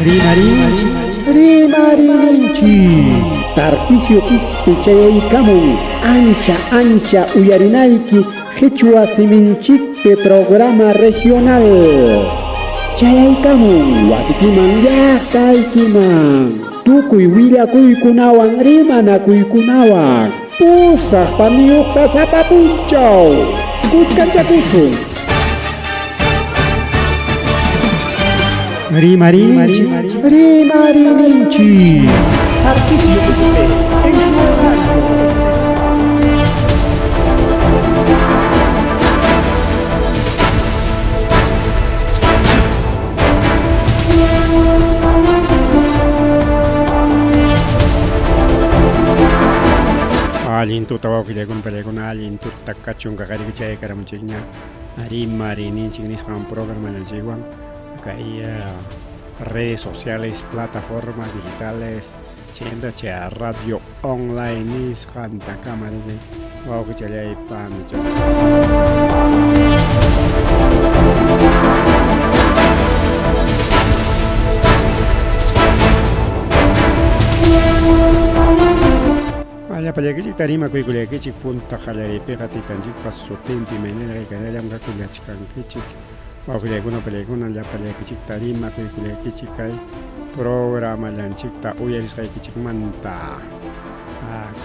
Rimarinchik, Rimarininchik. Tarcisio Quispe chayaykamun ancha ancha uyarinayki qhichwa siminchikpi programa regional. Chayaykamun wasikiman llaqtaykiman. Tukuy willakuykunawan rimanakuykunawan. Pusaq paniyuqta sapa punchaw. Kuskanchakusun. Rimarinchik, Rimarininchik. Tarcisio Quispe en su horario. Allin tuta wawqillaykuna pallaykuna allin tuta kachunqa qarikichayakaramunchikña rimarininchik nisqan programallanchikwan kay redes sociales, plataformas digitales chaymanta chay radio online nisqantakama riki wawqichallay panichay. Llapallaykichikta rimakuykullaykichik punta qallariypiqa taytanchikpa sutinpi imaynallam kanallam kakullachkankichik wawqillaykuna pallaykuna llapallaykichikta rimakuykullaykichik kay programallanchikta uyarisqaykichikmanta.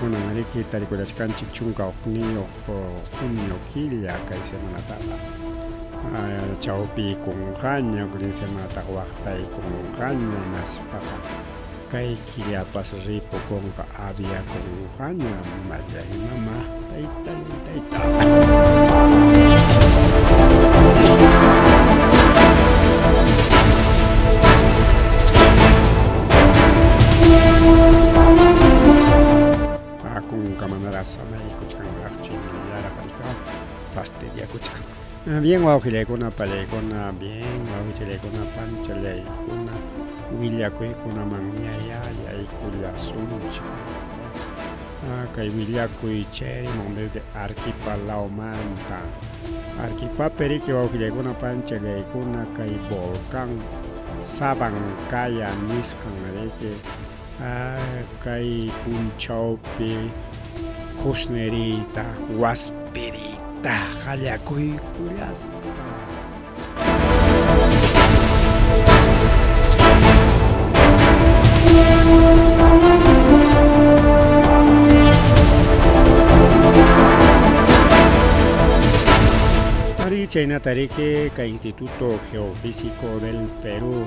Kunan riki tarikulachkanchik 11 junio killa kay semanataqa chawpiykunqaña huknin semanataqa waqtaykunqaña hinaspaqa kay killapas ripukunqa aviakunqaña mallay mama taytallay tayta. Kunka manaraq samaykuchkanraqchu imaynallaraq rika fastidiakuchkan. Bien wawqillaykuna pallaykuna, bien wawqichallaykuna panchallaykuna willakuykunamanñayá yaykullasunchik. Kay willakuy chayarimun desde Arequipa lawmanta. Arequipapi riki wawqillaykuna panchallaykuna kay volcán Sabancaya nisqan riki kay punchawpi qusniriyta waspiriyta qallakuykullasqa. Ari chaynata riki kay Instituto Geofísico del Perú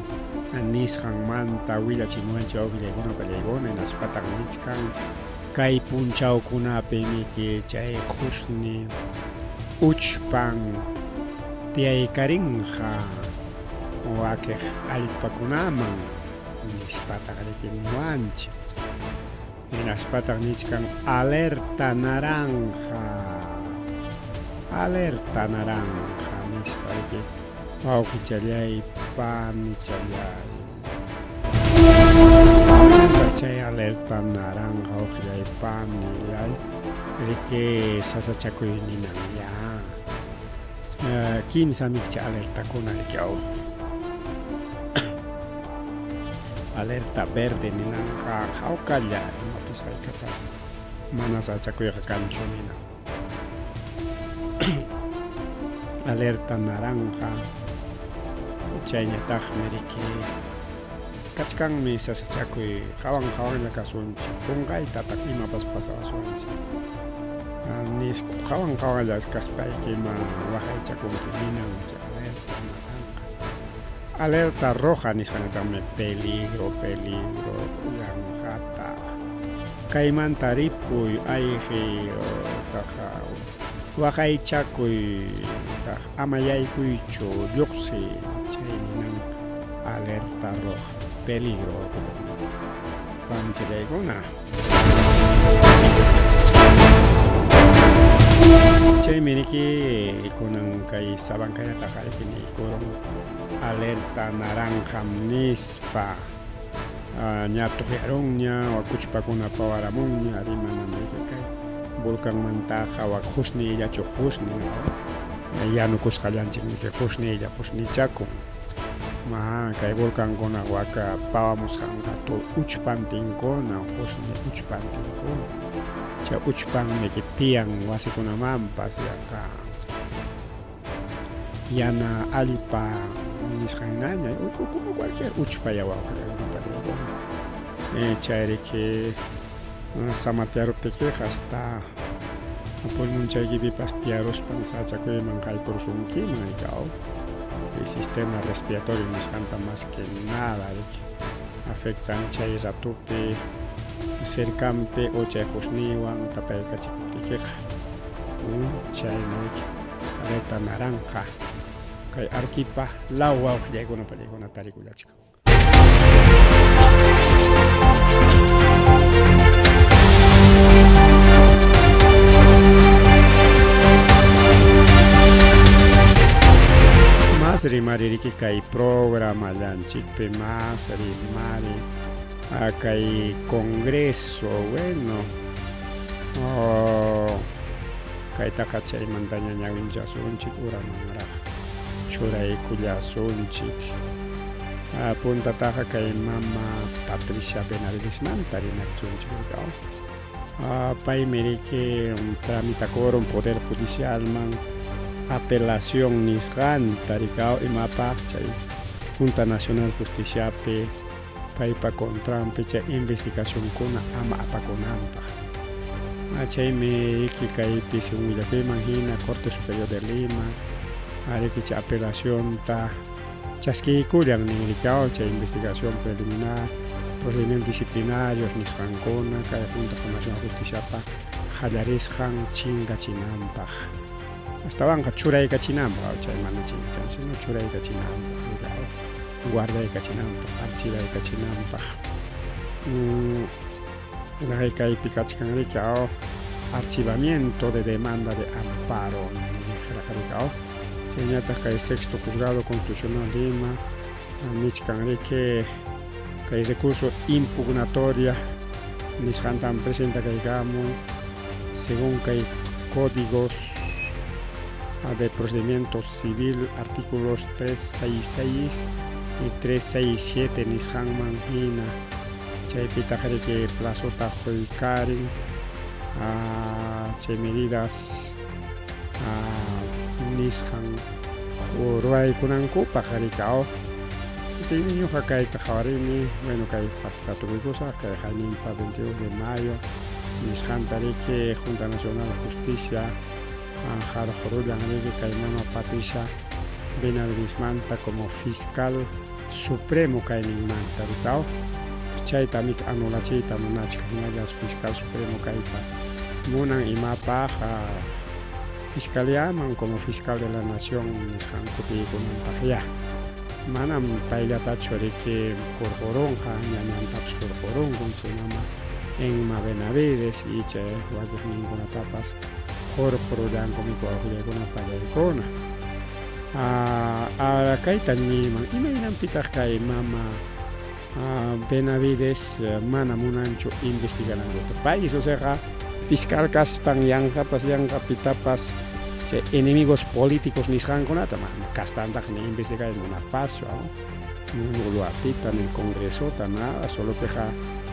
nisqanmanta willachimuwanchik wawqillaykuna pallaykuna hinaspataq nichkan kay punchawkunapimiki chay qusni uchpan tiyaykarinqa wakiq allpakunaman nispataq riki niwanchik. Hinaspataq nichkan alerta naranja, alerta naranja nispa riki wawqichallay panichallay. Chay alerta naranja wawqillay panillay riki sasachakuy ninan ya. Kimsa mikcha alertakuna riki aw. Alerta verde ninanqa hawkalla imapis haykapas mana sasachakuyqa kanchu ninan. Alerta naranja chayñataqmi riki kachkanmi sasachakuy qawan qawanlla kasunchik qunqaytataq imapas pasawaswanchik. Nisku qawan qawanlla kaspayki ima waqaychakunki ninan chay alerta naranja. Alerta roja nisqañataqmi peligro, peligro yanqataq. Kaymanta ripuy ayqiy utaq waqaychakuy utaq ama yaykuychu lluqsiy chay ninan alerta roja peligro panchallaykuna. Chaymi riki kunan kay Sabancayataqa riki niykurun alerta naranjam nispa. Ña tuqyarunña, wak kuchpakuna pawaramunña, ari manam riki kay volcanmantaqa wak qusniyllachu qusnin yanukusqallanchikmi kay qusniylla qusnichakun. Ma kay volcankuna waka pawamusqanqa uchpantinkuna, qusni uchpantinkuna. Chay uchpanmi tiyan wasikunamanpas yaqa yana allpa nisqannaña, como cualquier uchpa wawqillankunapaqkuna. Chayriki samatyaruptikiqa hasta pulmonchaykipipas tiyaruspan sachakuyman qaykursunkiman rikaw. El sistema respiratorio nisqanta más que nada riki afectan chay ratupi cercanpi o chay qusniwan tapaykachikuptikiqa. Chayna riki alerta naranja kay Arequipa law wawqillaykuna pallaykuna tarikullachkan. Más rimaririki kay programallanchikpi, más rimari kay congreso, bueno, kaytaqa chaymantaña ñawinchasunchik uramanraq churaykullasunchik. Puntataqa kay mama Patricia Benavidesmanta rimarisunchik. Paymi riki tramitakurun Poder Judicialman apelación nisqanta rikaw imapaq chay Junta Nacional Justiciapi paypa contranpi chay investigacionkuna ama apakunanpaq. Chaymi riki kaypi según willakuyman hina Corte Superior de Lima riki chay apelacionta chaskiykullan nin rikaw chay investigación preliminar, procedimientos disciplinarios nisqankuna kay Junta Nacional Justiciapa qallarisqan chinkachinanpaq. Astawanqa churaykachinanpaq, chay mana chinkachin, sino churaykachinanpaq, guardaykachinanpaq, archivaykachinanpaq. Kaypi kachkan riki archivamiento de demanda de amparo rikaw. Chaynataq kay sexto juzgado constitucional Lima nichkan riki kay recurso impugnatoria nisqantan presenta kaykamun según kay códigos de procedimiento civil artículos 366 y 367 nisqanman hina. Chaypitaq riki plazota quykarin chay medidas nisqan ruwaykunankupaq rikaw. Ñuqa kayta qhawarini, bueno, kay partita tukuykusaq kay hayninpa 22 de mayo nisqanta riki Junta Nacional de Justicia qarqurullan riki kay mama Patricia Benavidesmanta como fiscal supremo kayninmanta rikaw. Chayta anulachiyta munachkan hinallas fiscal supremo kayta munan imapaq fiscaliaman como fiscal de la nación nisqan kutiykunanpaq ya. Manam payllatachu riki hurqurunqa, ñañantapas hurqurunkun chay mama Emma Benavides y chay wakiqninkunatapas hurqurullankum wawqillaykuna pallaykuna. Kayta niyman, imaynanpitaq kay mama Benavides mana munanchu investiganankuta. Pay osea fiscal kaspan yanqapas yanqapitapas chay enemigos políticos nisqankunata mana kastantaq ni investigay munaqpaschu, ni Boluartita ni el Congresota, nada, solo queja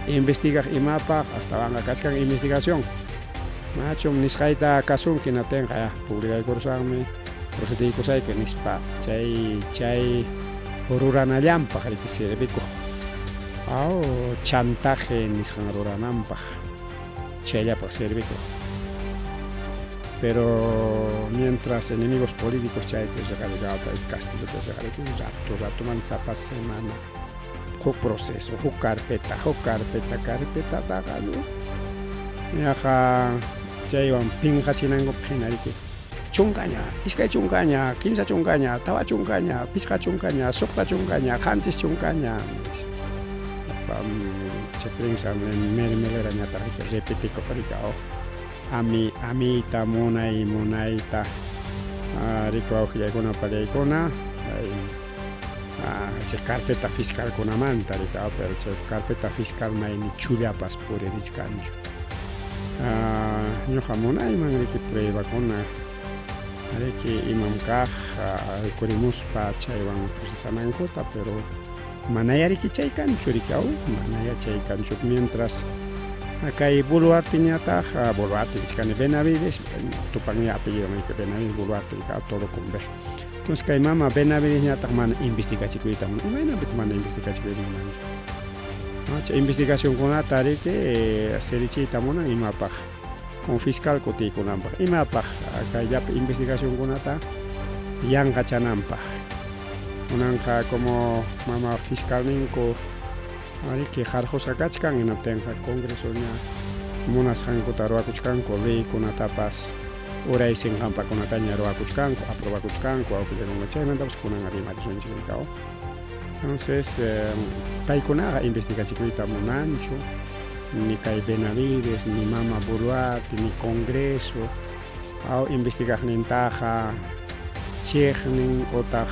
investigaq imapaq astawanqa kachkan investigación. Machum nisqayta kasunki hinatinqa ya publicaykurusaqmi procediykusayki nispa chay chay ruranallanpaq riki servikuq. Aw chantaje nisqan rurananpaq chayllapaq servikuq. Pero mientras enemigos políticos chayta riqarikawta Castillo riqarikun rato ratoman sapa semana huk proceso, huk carpeta, huk carpeta, carpetataqa yaqa chaywan pinqachinankupaq hina riki chunkaña, iskay chunkaña, kimsa chunkaña, tawa chunkaña, pichqa chunkaña, suqta chunkaña, qanchis chunkaña. Chay prensa mermelerañataq repetikuq rikaw. Ami amiyta munay munayta riku wawqillaykuna pallaykuna chay carpeta fiscalkunamanta rikaw, pero chay carpeta fiscal mayni chullapas puririchkanchu. Ñuqa munayman riki pruebakuna Riki imam kaq rikurimuspa chaywan procesanankuta, pero manaya riki chay kanchu riki aw, manaya chay kanchu. Mientras kay Boluarteñataq, Boluarte nichkani, Benavides, tupanña apellido riki, Benavides Boluarte riki, todo con B. Entonces kay mama Benavidesñataq mana investigachikuyta munan. Imaynapitaq mana investigachikuyta munanchu? Chay investigacionkunata riki sirichiyta munan imapaq con fiscal kutiykunanpaq, imapaq kay llapa investigacionkunata yanqachananpaq. Kunanqa como mama fiscalninku riki qarqusqa kachkan, hinaptinqa congresoña munasqankuta ruwakuchkanku, leykunatapas uraysinqanpakunataña ruwakuchkanku, aprobakuchkanku, awpillakuna. Chaymantapas kunan rimarisunchik rikaw. Entonces paykunaqa investigachikuyta munanchu, ni kay Benavides, ni mama Boluarte, ni Congreso, aw investigaqnintaqa chiqnin otaq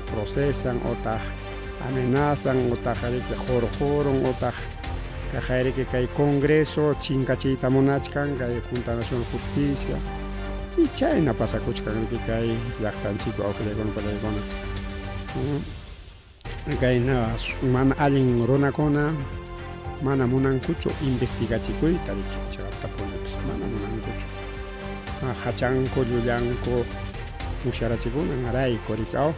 procesan otaq amenazan otaq riki qurqurun otaq kaqayriki kay Congreso chinkachiyta munachkan kay Junta Nacional Justicia y chayna pasakuchkan riki kay llaqtanchikpi awqillaykuna panaykuna. Kayna mana allin runakuna mana munankuchu investigachikuyta riki, cheqaptapunipas mana munankuchu. Hachanku, llullanku musyarachikunan rayku riki aw.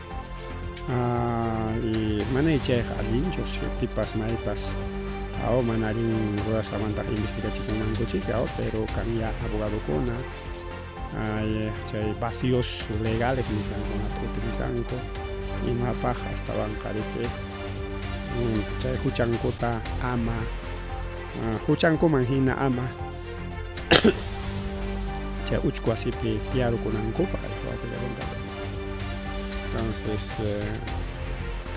Y mana chayqa allinchu pipas maypas aw mana allin rurasqamantaqa investigachikunmankuchik aw, pero kanya abogadokuna chay vacíos legales nisqankunata utilizanku imapaq astawanqa riki chay huchankuta ama huchankuman hina ama chay uchku wasipi tiyarukunankupaq. Entonces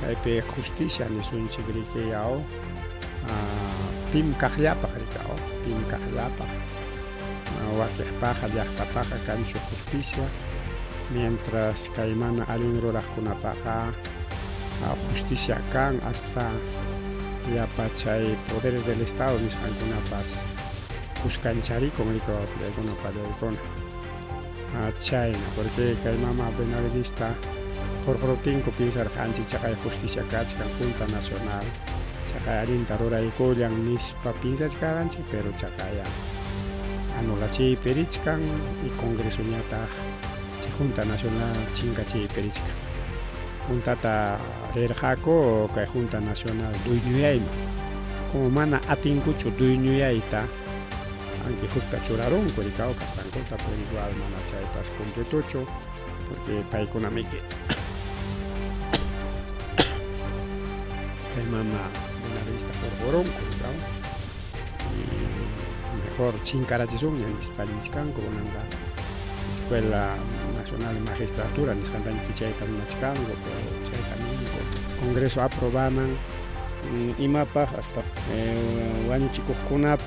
kaypi justicia nisunchik riki aw, pim kaqllapaq riki aw, pim kaqllapaq wakiqpaqa llaqtapaqa kanchu justicia, mientras kay mana allin ruraqkunapaqa justicia kan hasta llapa chay poderes del Estado nisqankunapas kuskancharikun riki wawqillaykuna pallaykuna. Chayna, porque kay mama Benavidista qurquruptinku piensarqanchik chaqay justicia kachkan Junta Nacional chaqay allinta ruraykullan nispa piensachkarqanchik, pero chaqaya anulachiypi richkan y Congresoñataq chay Junta Nacional chinkachiypi richkan. Puntata rirqaku kay Junta Nacional dueñoyayman, como mana atinkuchu dueñoyayta aunque hukta churarunku rikaw kastankuta, pero igual mana chaypas completochu porque paykunamiki kay mama Benavidesta qurqurunku rikaw y mejor chinkarachisunña nispa nichkanku. Kunanqa Escuela Nacional de Magistratura nisqantaña kichayta munachkanku, pero chayta ninku Congreso aprobaman imapaq hasta wañuchikuqkunapa.